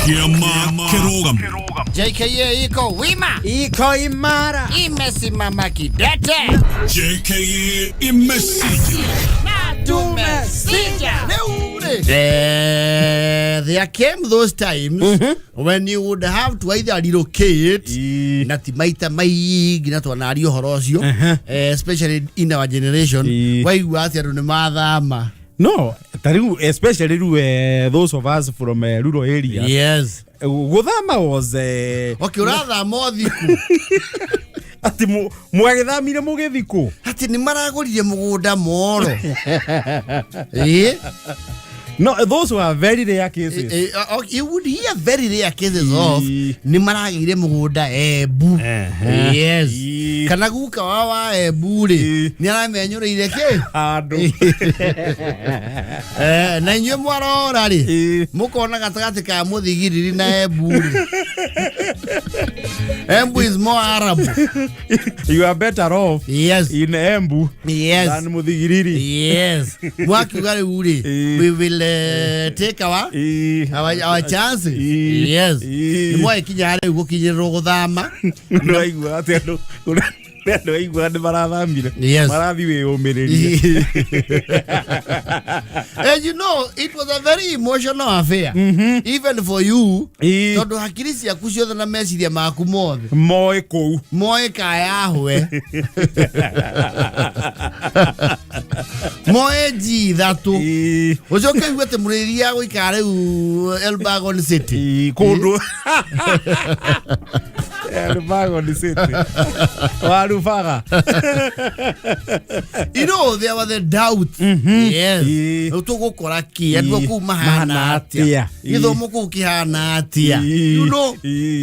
Kĩama kĩrũgamu. JKA iko wima, Iko imara. Imesimama kidete. JKA imesija. Tumesija. There came those times when you would have to either relocate na ti maita maingĩ na twanaria ũhoro ũcio, especially in our generation. Waigua atĩ andũ nĩ mathama. No, ta rĩu especially rĩu those of us from rural areas. Gũthama was Okay, ũrathama ũthiku. Atĩ mwagĩthamire mũgĩthi kũ? Atĩ nĩ maragũrire mũgũnda moro, ĩ. No, those were very rare cases. You would hear very rare cases of nĩ maragĩire mũgũnda Embu. Kana guka wa Embu rĩ, nĩ aramenyũrĩire kĩ handũ. Na inyuĩ mwarora rĩ, mũkona gatagatĩ ka Mũthigiriri na Embu rĩ, Embu is more Arab. You are better off in Embu than Muthigiriri. Yes, mwakiuga rĩu rĩ, we will take our our chances. Nĩ mwagĩkinya rĩu gũkinyĩrĩrwo gũthama. Nĩwaigua atĩ andũ kũrĩ andũ aigua nĩ marathamire, marathiĩ wĩyũmĩrĩrie. And it was a very emotional affair even for you, tondũ hakiri ciaku ciothe na meciria maku mothe moĩ kũu. Moĩ kayahwe, moĩ nji ithatũ. Ũcoke ugue atĩ mũrĩria gũikara rĩu Elbagon City. Kũndũ Elbagon City warubaga. There were the doubts. Rĩu tũgũkora kĩ andũ a kũu mahana Mahana atĩa? Atĩa? Gĩthomo kũu kĩhana atĩa?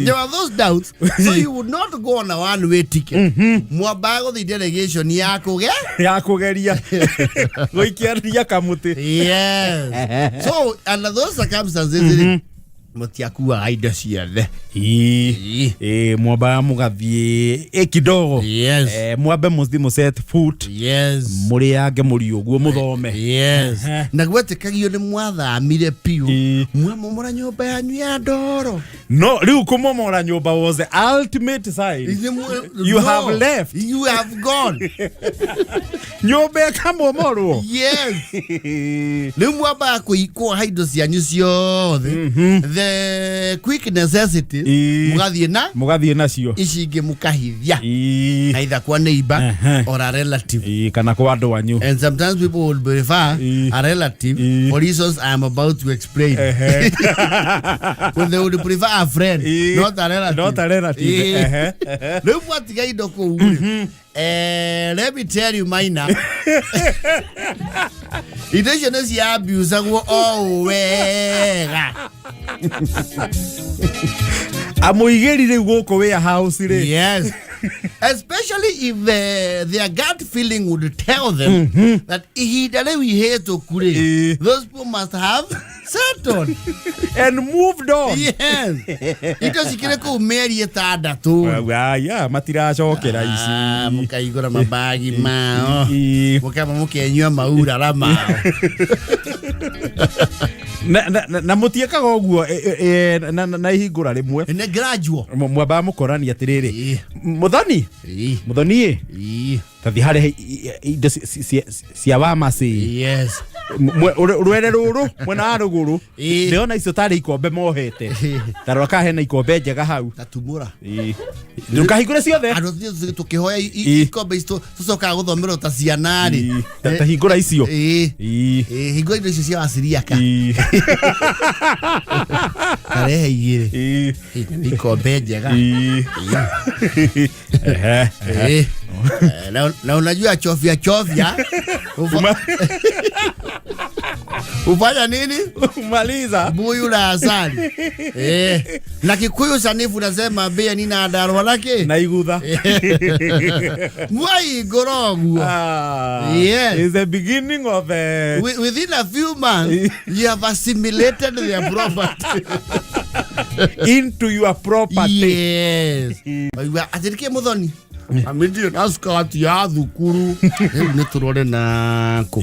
There were those doubts, so you would not go on a one way ticket. Mwambaga gũthiĩ delegation ya kũge ya kũgeria gũikiania kamũtĩ. Yes, so under those circumstances rĩ, mũtiakuaga indo ciothe. Ĩ, mwambaga mũgathiĩ ĩ kidogo. Mwambe mũthiĩ mũ set foot, mũrĩange mũri ũguo mũthome. Na gwetĩkagio nĩ mwathamire piũ, mwamomora nyũmba yanyu ya ndoro. No rĩu kũmomora nyũmba was the ultimate sign you No, have left. You have gone. Nyũmba ĩkamomorwo. Yes, rĩu mwambaga kuoha indo cianyu ciothe, the quick necessities, mũgathiĩ na mũgathiĩ nacio, ici ingĩ mũkahithia either kwa neighbor or a relative. Ĩ, kana kwa andũ anyu. And sometimes people would prefer a relative for reasons I am about to explain. When they would prefer a friend, not a relative. Not a relative. Rĩu mwatiga indo kũu rĩ, let me tell you, maina, indo icio nĩ ciabusagwo o wega. Amũigĩri rĩu gũkũ warehouse rĩ. Yes, especially if their gut feeling would tell them that ihinda rĩu ihĩtũku rĩ, those people must have settled and moved on. Yes, indo cikĩrĩ kũu mĩeri 6. Aya matiracokera ici. Ah, mũkaihũra mabagi mao, mũkamba mũkenyua maurara mao. Na mũtiĩkaga ũguo na ihingũra rĩmwe. Nĩ gradual. Mwambaga mũkorania atĩrĩrĩ, mũthoni, mũthoni ĩ, tathi harĩa indo cia wamacĩ. Rwere rũrũ mwena wa rũgũrũ. Ndĩrona icio tarĩ ikombe mohete, tarora kana hena ikombe njega hau. Tatumũra. Ndũkahingũre ciothe. Andũ ithuĩ tũkĩhoya ikombe ici tũcokaga gũthomerwo ta ciana rĩ. Ta hingũra icio. Hingũra indo icio cia waciriaka. Tarehe igĩrĩ. Nĩ ikombe njega. Na unajua chofya chofya ufanya nini? Maliza. Buyu la asali. Na Kikuyu sanifu nasema mbĩa nina ndarwa lake na igutha. Mwaingũra ũguo. Ah, it's the beginning of Within a few months you have assimilated their property into your property. Yes. Waigua atĩ nĩkĩ mũthoni mami ndirĩ na skati ya thukuru rĩu nĩ tũrore nakũ.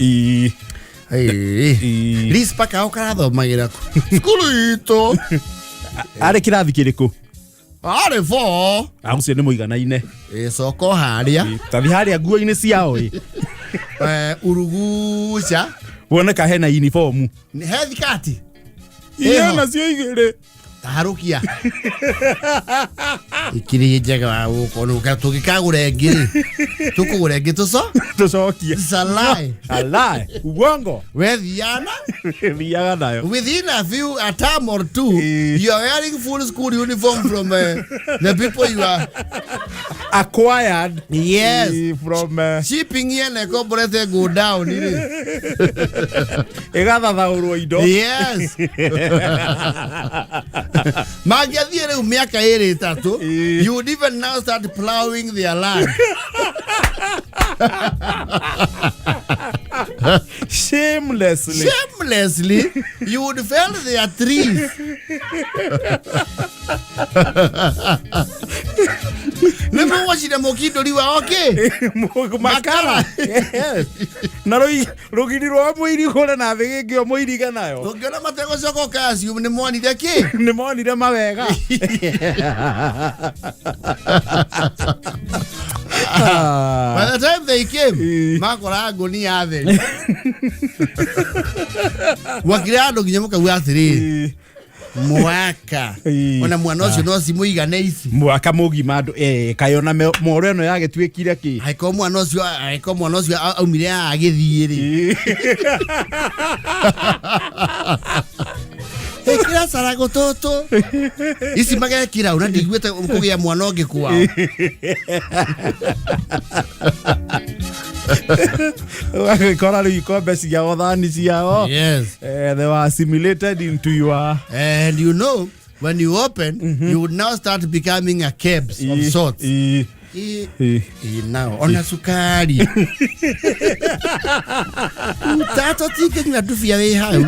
Rispa kao karathomagĩra kũ cukuru itũ. Arĩ kĩrathi kĩrĩkũ? Arĩ four. Agucio nĩ mũiganaine. Ĩ, coka o harĩa. Tathi harĩa nguo-inĩ ciao ĩ. Uruguca. Woneka hena uniform. He thikati. Iria Ĩho. nacio igĩrĩ. Taharũkia ikiri njega wa gũkorwo tũngĩkagũra ĩngĩ rĩ, tũkũgũra ĩngĩ tũco Tũcokie. salai. Alai, uongo. Wethiana. Thiaga nayo. Within a few, a term or two, you are wearing full school uniform from the people you are acquired. Yes. From shipping yene komborete go down rĩ. Ĩgathathaũrwo indo. Yes, mangĩathiĩ rĩu mĩaka ĩrĩ ĩtatũ, you would even now start plowing their land. Shamelessly. Shamelessly, you would fell their trees. Nĩ mũgwacire mũkindũri wao kĩ? Makara. Yes. Na rũgiri rwa mũirigũre na thĩ gĩngĩ o mũirige nayo. Ũngĩona mategũcoka ũkaciu nĩ monire kĩ? Nĩ monire mawega. By the time they came, makora ngũnia theri. Mwakire andũ nginya mũkauga atĩrĩrĩ, mwaka ona mwana ũcio no cimũigane ici. Mwaka mũgima andũ kaĩ ona moro ĩno yagĩtuĩkire kĩ? Angĩkorwo mwana ũcio, angĩkorwo mwana ũcio aumire haha agĩthiĩ rĩ, ĩkĩra carago tũtũ ici magekĩra una ndiguĩte kũgĩa mwana ũngĩ kwao. Ũgagĩkora rĩu ikombe ciao, thani ciao. Yes. They were assimilated into your And you know, when you open, you would now start becoming a kebs of sorts. Now ona sukari tato tingĩnyua ndubia wĩ hau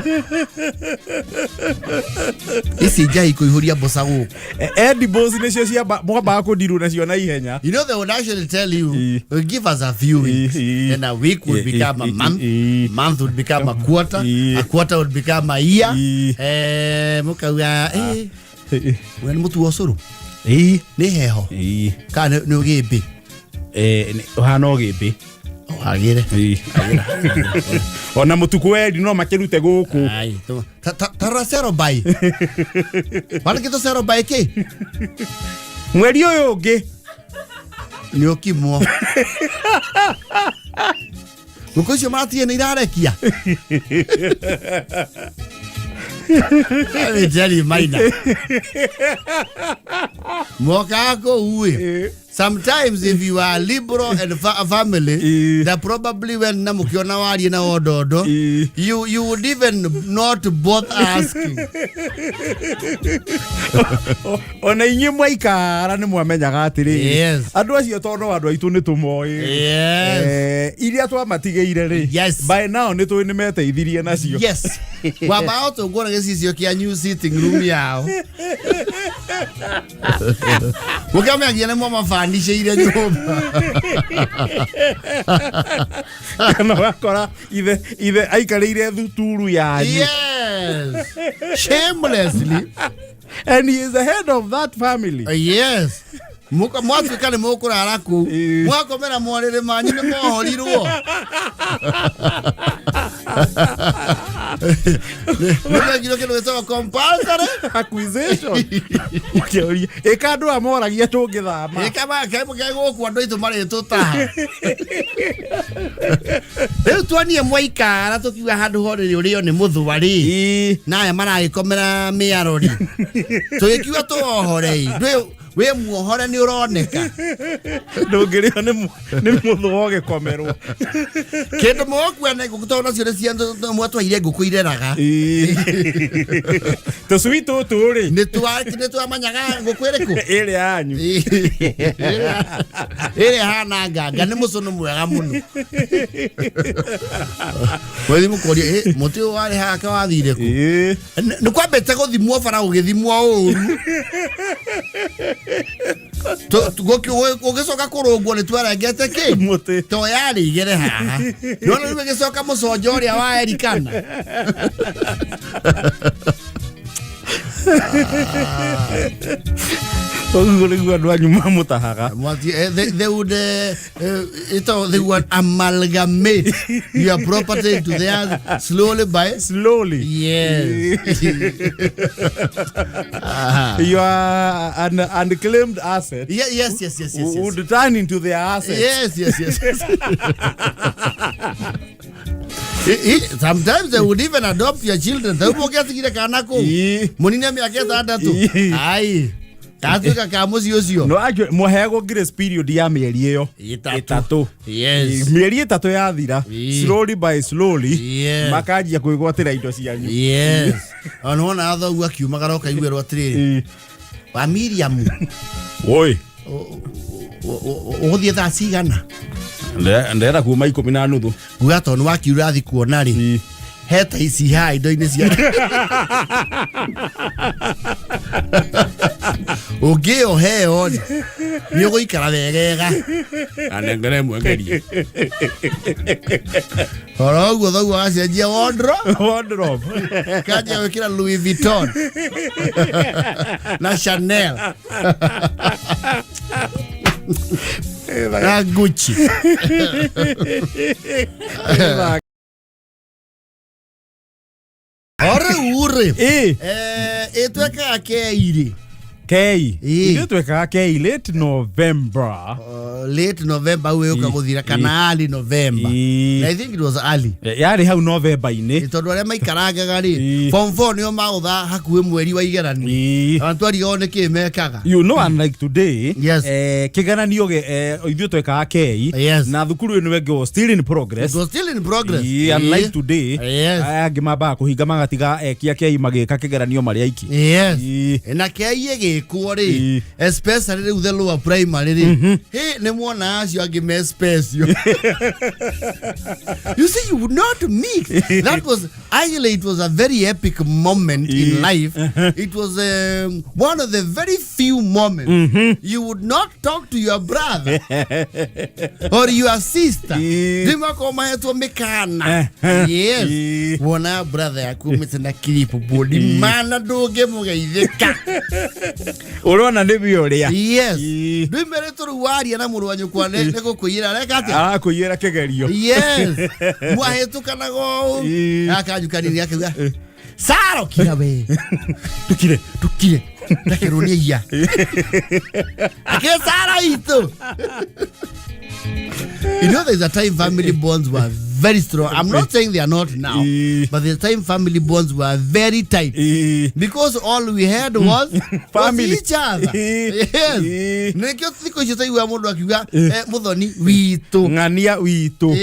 ici njai kũihũria mboca gũkũ. Edibles nĩcio ciamba mwambaga kũndirwo nacio na ihenya. You know, they would actually tell you, "Give us a few weeks." Then a week would become a month, month would become a quarter, a quarter would become a year. Mũkauga, we nĩ mũtu wa ũcũrũ, nĩ heho, kana nĩ ũgĩmbĩ? Ũhana ũgĩmbĩ. Wagĩre. Ona mũtukũ weri no makĩrute gũkũ. Ai, tarora cero bai. Warĩkĩ tũcero bai kĩ? Mweri ũyũ ũngĩ. Nĩ ũkimwo. Ngũkũ icio maratige nĩ irarekia. Let me tell you, Maina. Mokaga kũu ĩ. Sometimes if you are liberal and family, that probably when na mũkĩona warie na wondondo, you would even not bother asking. Ona inyuĩ mwaikara nĩ mwamenyaga atĩrĩrĩ, andũ acio tondũ andũ aitũ nĩ tũmoĩ, iria twamatigĩire rĩ, by now nĩ tũĩ nĩ meteithirie nacio. Yes. Wambao tũnguona gĩcicio kĩa new sitting room yao. Mũkĩamenyagia nĩ mwamabanicĩire nyũmba. Kana wakora ithe aikarĩire thuturu yanyu. Yes. Shamelessly. And he is the head of that family. Yes. Mwatuĩka nĩ mũkũrara kũu. Mwakomera morĩrĩ manyu nĩ mohorirwo. Nĩ kĩndũ gĩtagwo compulsory acquisition. Ũkĩũria ĩka andũ aya moragia tũngĩthama. Ĩka gũkũ andũ aitũ marĩtũtaha. Rĩu tuonie mwaikara tũkiuga handũ horĩrĩ ũrĩo nĩ mũthũa rĩ. Na aya maragĩkomera mĩaro rĩ. Tũgĩkiuga tũohorei. Ndwĩ wĩ muohore nĩ ũroneka. Ndũngĩrĩo nĩ mũthũa ũgĩkomerwo. Kĩndũ mũgũkua nĩ ngũkũ tondũ nacio nĩ cia mwatwaire ngũkũ ireraga. Tũcui tũtũ rĩ. Nĩ twamenyaga ngũkũ ĩrĩkũ? Ĩrĩa yanyu. Ĩrĩa hana nganga nĩ mũcũnũ mwega mũno. Wethi mũkoria, mũtĩ ũyũ warĩ haka wathire kũ? Nĩ kwambĩte gũthimwo bara gũgĩthimwo ũru. Gũgĩcoka kũrũngwo nĩ twarengete kĩ? Mũtĩ. To yarĩ igere haha. Nĩwona rĩu ĩgĩcoka mũconjo ũrĩa wa Erikana. Ũguo nĩguo andũ anyu mamũtahaga. They would they would amalgamate your property into theirs slowly by slowly. Yes. Your unclaimed asset Yeah, yes. would turn into their asset. Yes. Sometimes they would even adopt your children. Tau mũngĩatigire kana kũu mũnini mĩaka 6. Ai, gatuĩka ka mũciĩ ũcio. No actually mwaheagwo grace period ya mĩeri ĩyo 3. 3. Mĩeri 3 yathira, slowly by slowly, makanjia kwĩgwatĩra indo cianyu. Yes, ona wona thoguo akiumagara ũkaiguĩrwo atĩrĩrĩ, wa Miriam, Woi. Ũgũthiĩ thaa cigana? Ndĩrenda kuma 10:30. Kuga tondũ wakiura athi kuona rĩ, he ta ici haha indo-inĩ ciake ũngĩyo heo rĩ, nĩ ũgũikara wegega. Anengere mwengerie. Oro ũguo thoguo agacenjia wardrobe. Wardrobe. Kanjia gwĩkĩra Louis Vuitton na Chanel na Gucci. Ore ure. Ĩtwekaga keirĩ. Kei. Ĩ. Ithuĩ twekaga kei late November. Late November ũyũ gũthira kana early November. I think it was early. Yarĩ hau November-inĩ. Tondũ arĩa maikarangaga rĩ, form 4 nĩo maũtha hakuhĩ mweri wa igeranio. Ona twarigagwo nĩ kĩ mekaga. Unlike today, kĩgeranio ithuĩ twekaga kei na thukuru ĩno ĩngĩ was still in progress. It was still in progress. Ĩ, unlike today, aya angĩ mambaga kũhinga magatiga ekia kei magĩka kĩgeranio marĩ aiki. Na kei ĩgĩkwo rĩ, especially rĩu the lower primary rĩ, hĩ, nĩ mwona acio angĩ me special. You see, you would not mix. That was actually, it was a very epic moment in life. It was one of the very few moments you would not talk to your brother or your sister. Rĩu mahetwo mĩkana. Yes. Wona brother yaku umĩte na clipboard mana ndũngĩmũgeithĩka. Ũrona nĩ we ũrĩa. Yes. Ndwĩmerĩtwo rĩu waria na mũrũ wa nyũkwa nĩ gũkũiyĩra areka atĩa? Arakũiyĩra kĩgerio. Yes, mwahĩtũkanaga ũũ, akanyu kanini akiuga, "Saro, kira we." Tukire. Tukire ndakĩrwo nĩ iya akĩ Sara itũ. You know, there's a time family bonds were very strong. I'm not saying they are not now, but the time family bonds were very tight because all we had was Family. was each other. Yes. Nĩkĩo thikũ icio taigua mũndũ akiuga, "Mũthoni witũ." Ng'ania witũ.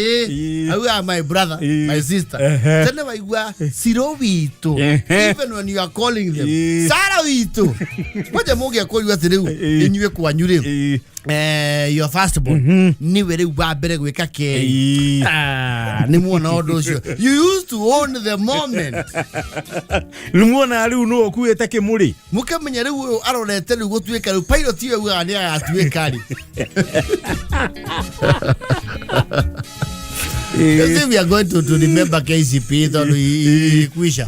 Auga my brother, my sister. Tene waigua Ciro witũ. Even when you are calling them, Sara witũ. Kwanja mũngĩakũriu atĩ rĩu inyuĩ kwanyu rĩ, your first born niwe rĩu wa mbere gwĩka kei. Ah, nĩ muona ũndũ ũcio, you used to own the moment. Nĩmuona rĩu nũ ũkuĩte kĩmũrĩ. Mũkamenya rĩu ũyũ arorete rĩu gũtuĩka rĩu pilot ũyũ augaga nĩ agatuĩka rĩ. You see, we are going to remember KCPE tondũ ikwisha.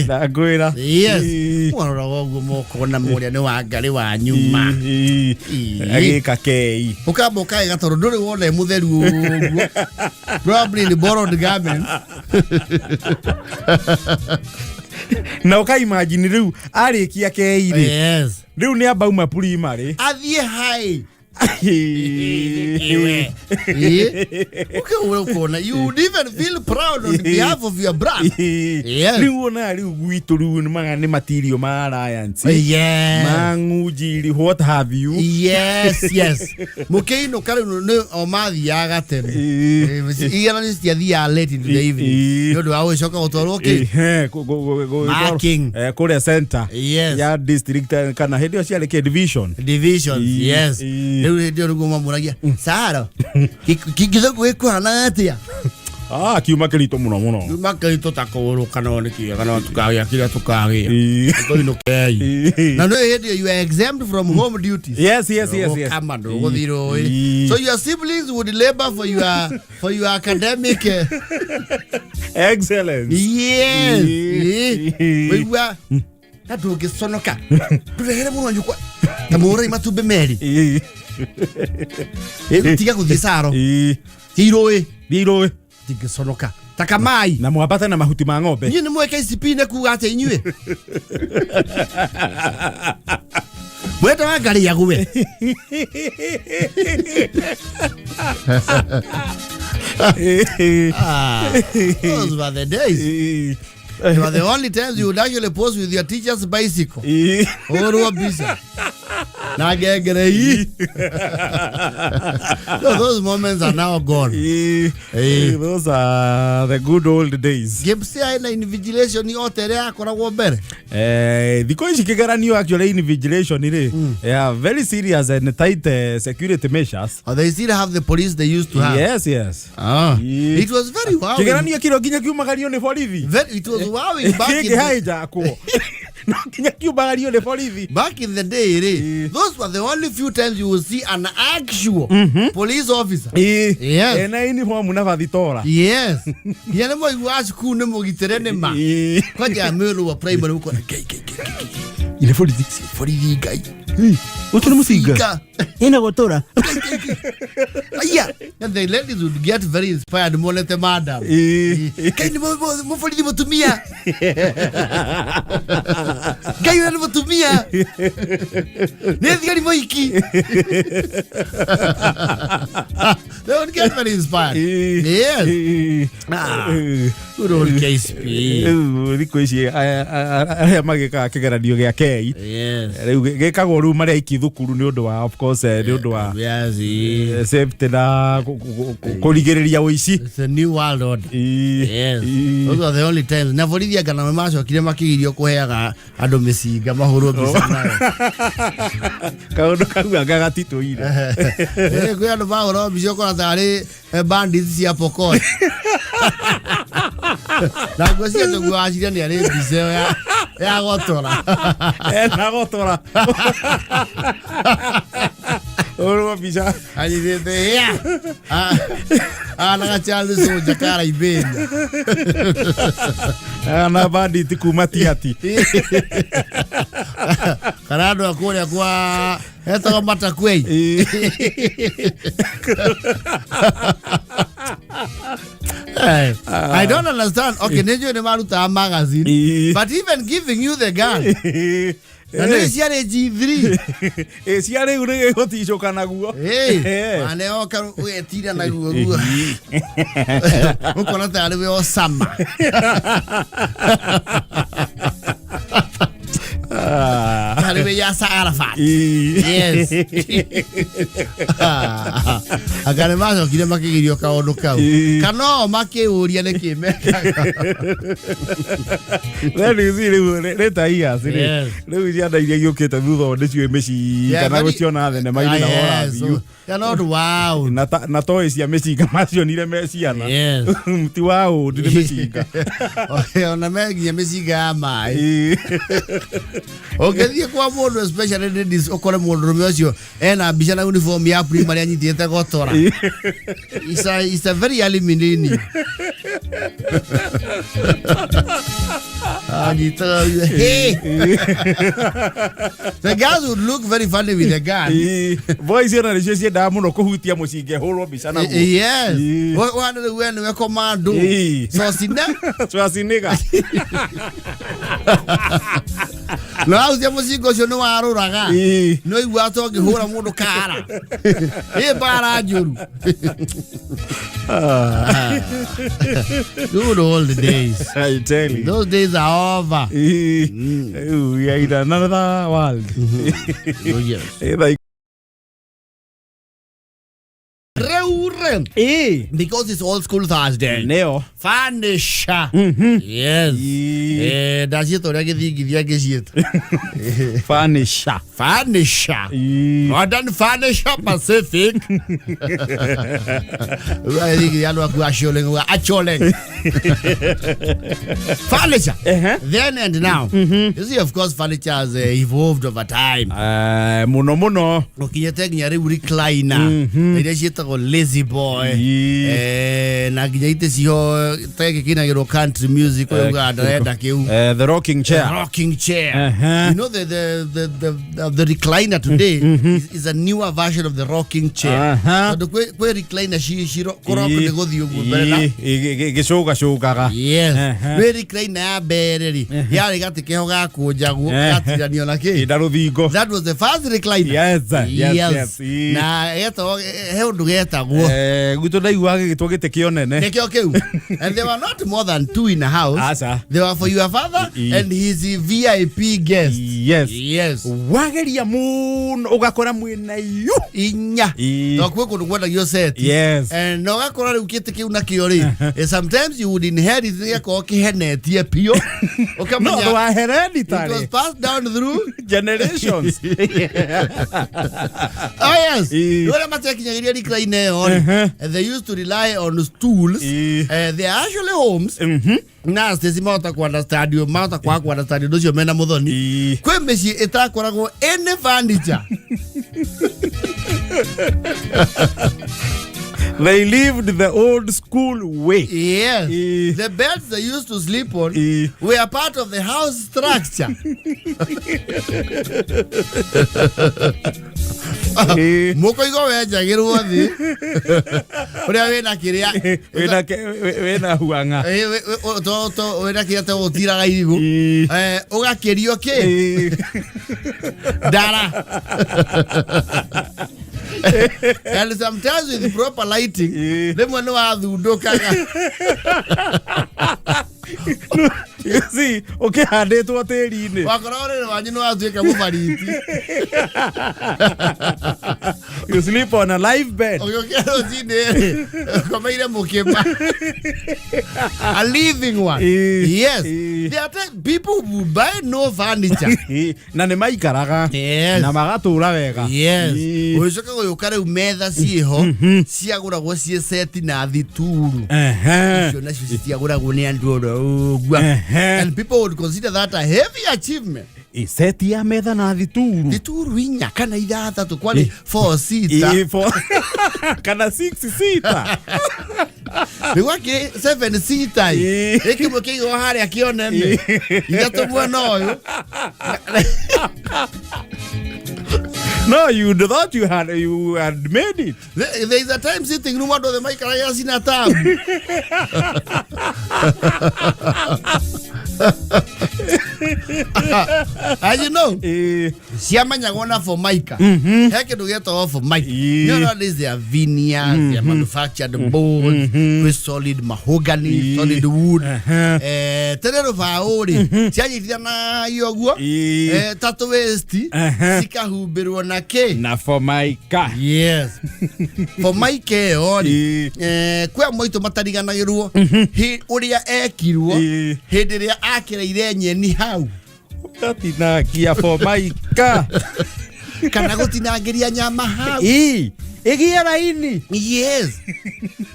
Na ngwĩra. Yes. Mwaroraga ũguo mokona mũrĩa nĩ wa ngarĩ wa nyuma. Agĩka kei. Ũkamba ũkaega tondũ ndũrĩ wona ĩ mũtheru ũguo. Probably in borrowed garments. Na ũkaimagine rĩu arĩkia kei rĩ, rĩu nĩ amba uma primary Athiĩ high. Ũkĩũra ũkona you would even feel proud on behalf of your brother. Yes. Rĩu ona rĩu gwitũ rĩu nĩ maga nĩ matirio ma Alliance, ma Ng'unjiri, what have you. Yes, mũkĩinũka rĩu nĩ o mathiaga tene. Igeranio citiathiaga late into the evening nĩ ũndũ wa gũgĩcoka gũtwarwo kĩ? Ehe, Marking. Kũrĩa center ya district, kana hĩndĩ ĩyo ciarĩ kĩ division. Divisions. Yes. Rĩu hĩndĩ ĩyo nĩguo mamũragia, "Saro, gĩthũngũ gĩkũhana atĩa?" Ah, kiuma kĩritũ mũno mũno. Kiuma kĩritũ ta kũũrũka, no nĩ kĩega, no tũkagĩa kĩrĩa tũkagĩa. Tũinũkei. Na nĩ hĩndĩ ĩyo you are exempt from home duties. Yes. Kama ndũgũthiĩ rũĩ. So your siblings would labor for your academic Excellence. Yes. Waigua Na ndũngĩconoka ndũrehere mũrũ wa nyũkwa ta mũrei matumbĩ merĩ. Tiga gũthiĩ caro. Thiĩ irũĩ. Thiĩ irũĩ. Ndingĩconoka ta kamai. Na mwambate na mahuti ma ng'ombe. Inyuĩ nĩ mũĩ KCP nĩ kuga atĩ inyuĩ mwenda wa ngarĩ yagwe. Ah, those were the days. They were the only times you would actually post with your teacher's bicycle. Ũrwo mbica na ngengere ii. So those moments are now gone. Those are the good old days. Gibbs na invigilation yote ĩrĩa yakoragwo mbere. Thikũ ici kĩgeranio actually invigilation rĩ, yeah, very serious and tight security measures. Oh, they still have the police they used to have. Yes. Ah. It was very wowing. Kĩgeranio kĩro nginya kiumagario nĩ borithi. Very, it was wowing back in Kĩngĩ the, haijakwo no nginya kiumagario nĩ borithi. Back in the day, those were the only few times you would see an actual police officer. Yes. Ena uniform na bathitora. Yes. Nginya nĩ mwaiguaga cukuru nĩ mũgitĩre nĩ ma. Kwanja mwĩrũ wa primary ũkona ngai ngai ngai ngai. Ile borithi. Borithi ngai. Ũcio nĩ mũcinga. Ika. Ina gũtũra. Aya. And the ladies would get very inspired monete madam. Ngai nĩ mũborithi mũtumia. Ngai ũyũ nĩ mũtumia. Nĩ thigari mũiki. They would get very inspired. Yes. Ah. Good old KCP. Rĩu thikũ ici arĩa magĩkaga kĩgeranio gĩa kei rĩu gĩkagwo rĩu marĩ aiki thukuru nĩ ũndũ wa, of course, nĩ ũndũ wa safety na kũrigĩrĩria ũici. It's a new world order. Yes. Those are the only times. Na borithi anga nao macokire makĩgirio kũheaga andũ mĩcinga mahũrwo mbica nayo. Kaũndũ kau anga gatitũire. Kwĩ andũ mahũrwo mbica ũkona tarĩ bandits cia Pokot. Na ngwĩciria tũguo waciria nĩ arĩ mbica ĩyo ya gotora. Ena gotora ũrwo mbica. Anyitĩte ya. Ana Charles Soldier ka Liberia. Na bandit kuma tiati. Kana andũ a kũrĩa kwa etagwo Matakwei. I don't understand. Okay, nĩ njũĩ nĩ marutaga magazine. But even giving you the gun. Na nĩ ciarĩ G3. Ĩ cia rĩu nĩ gĩgũticũka naguo. Mane oka ũgetira naguo guo. Ũkona tarĩ we Osama. Tarĩ we Yasser Arafat. Yes. Anga nĩ macokire makĩgirio kaũndũ kau. Kana o makĩũria nĩkĩ mekaga. Then you see rĩu later years rĩ, rĩu ciana iria iũkĩte thutha ũyũ nĩciũĩ mĩcinga na gũciona thenema-inĩ na ũrathiũ. They're not wow. Na toy cia mĩcinga macionire me ciana. Ti wa ũndi nĩ mĩcinga. Ona me nginya mĩcinga ya maĩ. Ũngĩthiĩ kwa mũndũ, especially ladies, ũkore mũndũrũme ũcio ena mbica na uniform ya primary anyitĩte gotora. It's a very early millennium. Anyitaga hey. The girls would look very funny with the gun. Boys ona nĩcio ciendaga mũno kũhutia mũcinga ĩhũrwo mbica naguo. Yes. Wana rĩu we nĩwe commando. Socina. Schwarzenegger. Na wahutia mũcinga ũcio nĩ warũraga. Nĩ waigua ta ũngĩhũra mũndũ kara. Ĩ mbara njũru. Good old days. I tell you. Those days are over. Rĩu we are in another world. Oh, yes. Rĩu because it's Old School Thursday. Nĩyo. Furniture. Yes. Ndaciĩta ũrĩa gĩthingithia ngĩciĩta. Furniture. Furniture. Modern Furniture Pacific. Gĩthingithia andũ aku acioleng acholeng. Furniture. Then and now. You see, of course, furniture has evolved over time. Mũno mũno. Ũkinyĩte nginya rĩu recliner. Iria ciĩtagwo lazy boy. Boy. Ii. Na nginya itĩ ciho ta gĩkĩ kĩinagĩrwo country music ũyũ ugaga ndarenda kĩu. The rocking chair. Rocking chair. Uh-huh. You know the recliner today is a newer version of the rocking chair. Tondũ kwĩ recliner ci kũrock nĩ gũthiĩ ũguo mbere na Gĩcũgacũgaga. Yes. Uh-huh. Kwĩ recliner ya mbere rĩ yarĩ gatĩ keho gakũnjagwo gatiranio na kĩ. Na rũthingo. That was the first recliner. Yes. Ii. Na getagwo he ũndũ getagwo. Gwitũ ndaiguaga gĩgĩtwo gĩtĩ kĩonene. Nĩkĩo kĩu. And there were not more than two in a house. Aca. They were for your father Ii. and his VIP guest. Yes. Yes. Wageria mũno ũgakora mwĩna yu. Inya. Ii. No kwĩ kũndũ kwendagio set. Yes. And no gakora rĩu kĩtĩ kĩu nakĩo rĩ, sometimes you would inherit gĩgakorwo kĩhenetie biũ. No Ũkamenya wa it was hereditary passed down through generations. Oh yes. Ii. Rĩu arĩa matekinyagĩria recliner ĩyo rĩ, they used to rely on stools. Ii. They are actually homes. Na Stacy mahota ku understand you, mahota kwaga ku understand ũndũ ũcio mena Muthoni. Ii. Kwĩ mĩciĩ ĩtakoragwo any furniture. They lived the old school way. Yes. Ii. The beds they used to sleep on Ii. were part of the house structure. Ii. Mũkũigo wenjagĩrwo thĩ ũrĩa wĩna kĩrĩa Wĩna huang'a. Wĩna kĩrĩa ta gũtiraga irigũ. Ii. Ũgakĩrio kĩ Ii. ndara. And sometimes with proper lighting Ii. rĩmwe nĩ wathundũkaga. You see, ũkĩhandĩtwo tĩri-inĩ. Wakora ũrĩrĩ wanyu nĩ watuĩka mũbariti. You sleep on a live bed. Ũgĩũkĩra rũcinĩ rĩ ũkomeire mũkĩma. A living one. Ii. Yes. Ii. There are people who buy no furniture. Ii. Na nĩ maikaraga. Yes. Na magatũra wega. Yes. Ii. Ũgĩcoka gũgĩũka rĩu metha ciĩho ciagũragwo ciĩ seti na thituru. Icio nacio citiagũragwo nĩ andũ oro ũguo. And people would consider that a heavy achievement. Ii, seti ya metha na thituru. Thituru inya kana ithathatũ kwarĩ four seater. Ii, kana six seater. Rĩu akĩ seven seater. Ii. Ĩkĩmwe kĩigwo harĩa kĩonene. Ithatũ mwena ũyũ. No, you thought you had made it. There is a time sitting room andũ othe maikaragia cina tabu. As you know, ciamenyagwo na formica. He kĩndũ gĩetagwo formica. Ii. You know, nowadays they are veneers, they are manufactured boards with solid mahogany, Ii. solid wood. Uh-huh. Tene rũbaũ rĩ cianyitithanagio ũguo Ii. ta tũwĩsti cikahumbĩrwo na kĩ. Na formica. Yes. Formica ĩyo rĩ, Ii. kwĩ amwe aitũ matariganagĩrwo ũrĩa ekirwo Ii. hĩndĩ ĩrĩa akĩreire nyeni hau Ũgatinangia formica. Kana gũtinangĩria nyama hau. Ii. Ĩgĩe raini. Yes,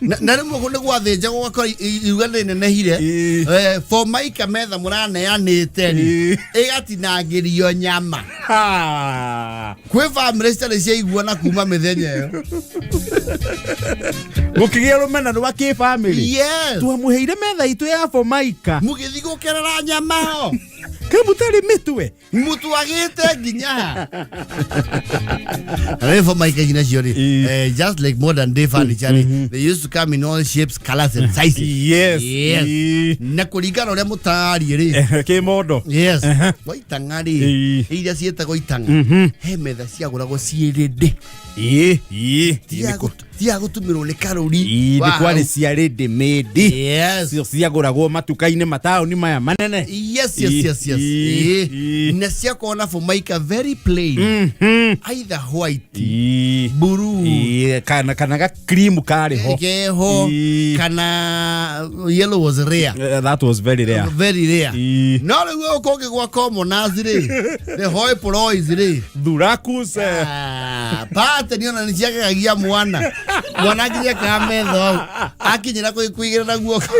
na rĩmwe nĩ gwathĩnjagwo ũgakora iruga rĩnenehire. Ii. Formica metha mũraneanĩte rĩ, Ii. ĩgatinangĩrio nyama. Ha. Kwĩ bamĩrĩ citarĩ ciaiguana kuma mĩthenya ĩyo. Gũkĩgĩa rũmena rwa kĩbamĩrĩ. Yes. Twamũheire metha itũ ya formica. Mũgĩthiĩ gũkerera nyama ho. Kamũtarĩ mĩtwe. Mũtwagĩte nginya ha. Rĩu formica ici nacio rĩ, Ii. just like modern day furniture rĩ, they used to come in all shapes, colors and sizes. Yes. Yes. Ii. Na kũringana ũrĩa mũtariĩ rĩ. Kĩmondo. Yes. Wa itang'a rĩ, Ii. iria ciĩtagwo itang'a, he metha ciagũragwo ciĩ rĩndĩ. Ii. Ii. Ti ya gũtumĩrwo nĩ karũri. Ii, wa nĩ kwarĩ hau. cia ready made. Yes. Cio ciagũragwo matuka-inĩ mataũni maya manene. Yes. Ii. Ii. Ii. Na ciakorwo na formica very plain, either white, Ii. blue. Ii, kana ga cream karĩ ho. Keho. Ii. Kana yellow was rare. That was very rare. Very rare. Ii. No rĩu ũkũngĩ gwa commoners rĩ, the hoi polloi rĩ, Thurakus. Ah, pate niona nĩ ciagegagia mwana mwana akinya ka metha hau akinyĩra kũigĩrĩra guoko.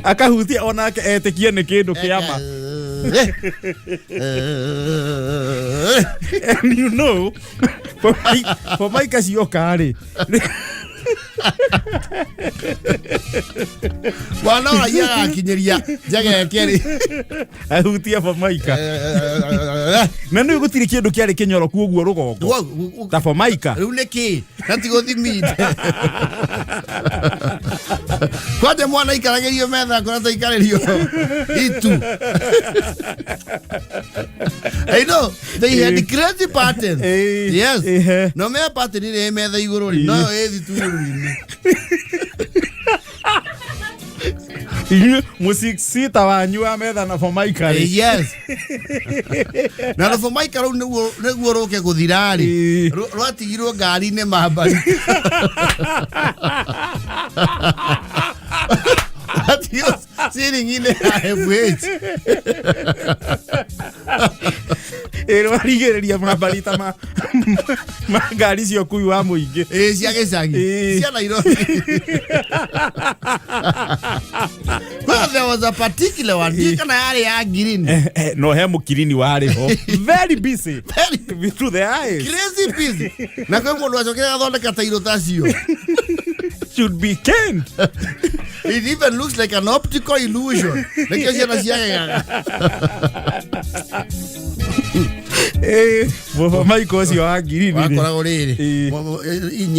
Akahutia onake etĩkie nĩ kĩndũ kĩa ma. And you know, formica cioka rĩ, Mwana ũragia agakinyĩria njegeke rĩ. Ahutie formica na nĩ gũtirĩ kĩndũ kĩarĩ kĩnyoroku ũguo rũgongo ta formica. Rĩu nĩ kĩ na ti gũthimite kwanja mwana aikaragĩrio metha kũrĩa taikarĩrio itu. I know they had crazy patterns. Yes. No me pattern ĩrĩa ĩ metha igũrũ rĩ, noyo ĩ thituru-inĩ. Inyuĩ mũsita wanyu wa metha na formica rĩ. Yes, na rũbũmaika rũu nĩguo rũke gũthira rĩ, rwatigirwo ngari-inĩ mambari, rwatigirwo ceiling-inĩ ya FH. Ĩ rwarigĩrĩria mambarita ma ngari cia ũkui wa mũingĩ. Ĩ cia gĩcagi. Cia Nairobi. Well, there was a particular one, ndiũĩ kana yarĩ ya green. No he mũkirini warĩ ho very busy. Very to the eyes. Crazy busy, na kwĩ mũndũ acokire athondeka tairo tacio. Should be caned. It even looks like an optical illusion, nĩkĩo ciana ciagegaga. Maiko ũcio wa ngirini rĩ. Wakoragwo rĩrĩ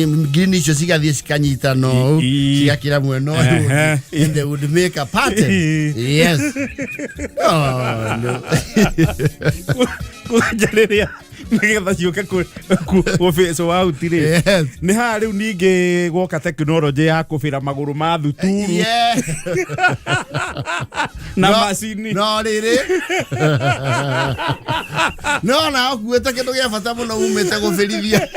ngirini icio cigathiĩ cikanyitana ũũ, cigakĩra mwena ũyũ ũngĩ, and they would make a pattern. Yes, oh, no. Kwanja rĩrĩa nĩgetha ciũke gũbĩcwo out rĩ, nĩ haha rĩu ningĩ gwoka tekinoronjĩ ya kũbĩra magũrũ ma thuturu na macini. No rĩrĩ, no na ũkuĩte kĩndũ gĩa bata mũno umĩte gũbĩrithia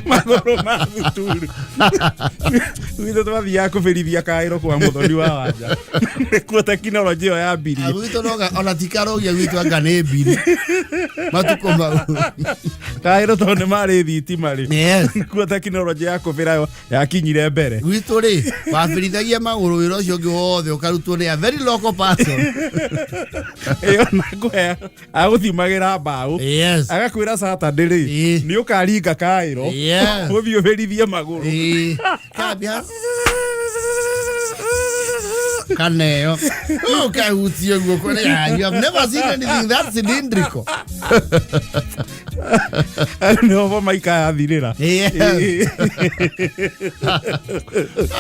magũrũ ma thuturu. Gwitũ twathiaga kũbĩrithia kaĩro kwa mũthoni wa wanja, nĩkuo tekinoronjĩ ĩyo yambirie. Gwitũ noga ona ti karũgia, gwitũ anga nĩ mbiri matukũ mau. Kaĩro tondũ nĩ marĩ thitima rĩ, nĩkuo tekinoronjĩ ya kũbĩra yakinyire mbere. Gwitũ rĩ, wabĩrithagia magũrũ, wĩra ũcio ũngĩ wothe ũkarutwo nĩ a very local person. Ĩyo na kũhe agũthimagĩra mbaũ, agakwĩra Saturday rĩ, nĩ ũkaringa kaĩro ũthiĩ ũbĩrithie magũrũ. Ĩĩ. Kambia kaneo ũkahutie guoko. Yeah, you have never seen anything that cylindrical. Nĩho formica yathirĩra. Yes.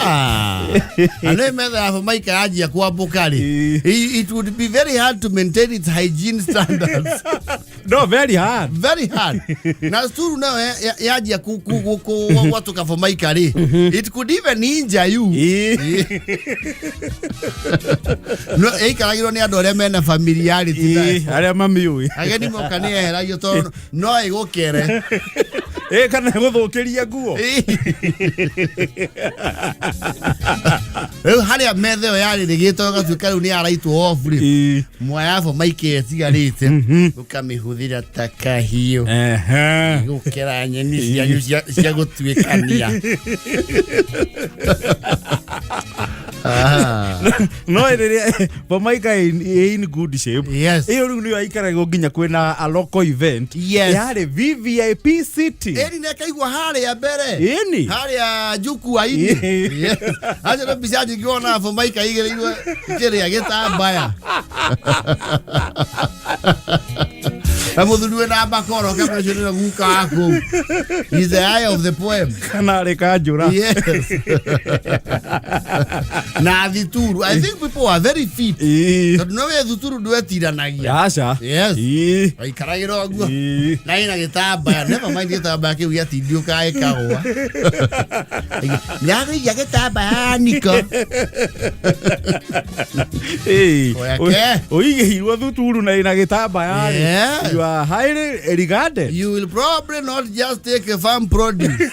Ah. Ano metha ya formica yanjia kwambũka rĩ, it would be very hard to maintain its hygiene standards. No, very hard. Very hard. Na sturu nayo yanjia gwatũka formica rĩ, it could even injure you. No ĩikaragĩrwo nĩ andũ arĩa mena familiarity nayo. Arĩa mamiũĩ. Ageni moka nĩ eheragio tondũ no ĩgũkere. Ĩ kana gũthũkĩria nguo. Rĩu harĩa metha ĩyo yarĩ rĩgĩtwo ĩgatuĩka rĩu nĩ yaraitwo off rĩ, mwaya formica ĩyo ĩtigarĩte ũkamĩhũthĩra ta kahiũ gũkera nyeni cianyu cia gũtuĩkania. Ah. No rĩrĩa formica ĩ in good shape, ĩyo rĩu nĩyo aikaragwo nginya kwĩna a local event. Yarĩ VVIP city. Ĩni nĩkaigua harĩa mbere, ĩni harĩa jukwa-inĩ. Yes. Acio nĩ mbica nyingĩ wona formica igĩrĩirwo kĩrĩa gĩtambaya na mũthuri wĩna mbakoro kama ũcio nĩwe guka wa kũu. He's the eye of the poem. Kana arĩ kanjũra. Yes, na thituru, I think people are very fit, tondũ no wĩ thuturu ndwetiranagia. Aca. Yes. Waikaragĩra ũguo na ĩna gĩtambaya, never mind gĩtambaya kĩu gĩatindiũkaga gĩkagũa, nĩagũiya gĩtambaya niko. Oya ke. Ũigĩirwo thuturu na ĩna gĩtambaya rĩ, you are highly regarded. You will probably not just take a farm produce.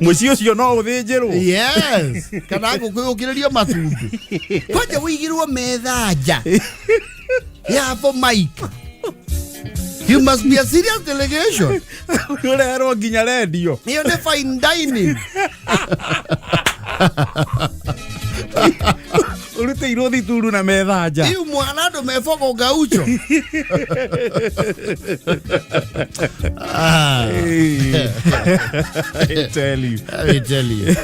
Mũciĩ ũcio no ũthĩnjĩrwo. Yes, kana ngũkũ yũkĩrĩrio matumbĩ. Kwanja wĩigĩrwo metha nja ya formica, you must be a serious delegation. Ũrerwo nginya rendio. Ĩyo nĩ fine dining. Ũrute. Magĩtĩirwo thituru na metha nja. Iu mwana andũ mebogo gaucho. Ah. I tell you. Let me tell you.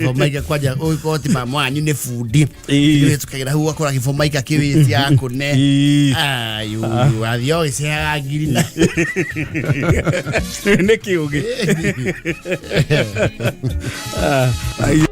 Formica kwanja ũgĩkorwo ti mama wanyu nĩ bundi. Ĩĩ. Tukagĩra hau ũgakora gĩbomaika kĩwĩtia kũne. Ĩĩ. Ayu, wathiĩ ũgĩcehaga ngiri na. Nĩ kĩũgĩ. Ah, ai.